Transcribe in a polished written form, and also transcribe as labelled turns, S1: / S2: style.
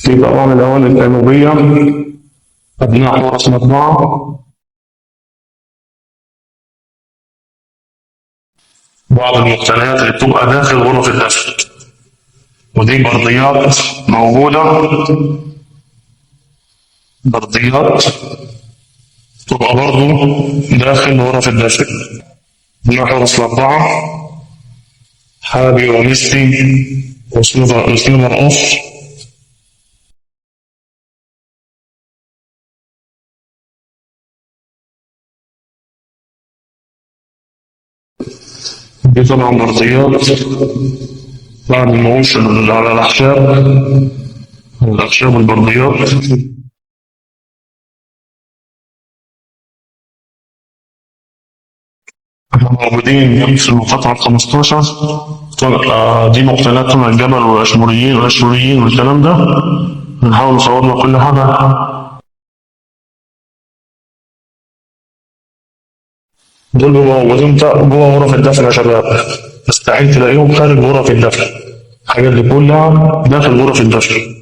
S1: في طبعا الأواني الجنوبية أبناء حورس الأربعة، بعض المقتنيات اللي بتبقى داخل غرف الدفن، ودي برديات موجودة، برديات تبقى برضو داخل غرف الدفن. أبناء حورس الأربعة، حابي ومستي وسنوبر أوف. دي طبعا برديات بعد النقوش على الأخشاب، الأخشاب والبرديات. احنا موجودين في المقاطعة 15. دي مقتنيات طلع الجبل والأشموريين والأشوريين والكلام ده. بنحاول نصور لك كل حاجة. دول بيبقوا موجودين جوه غرف الدفن يا شباب، مستحيل تلاقيهم خارج غرف الدفن. الحاجات دي كلها داخل غرف الدفن.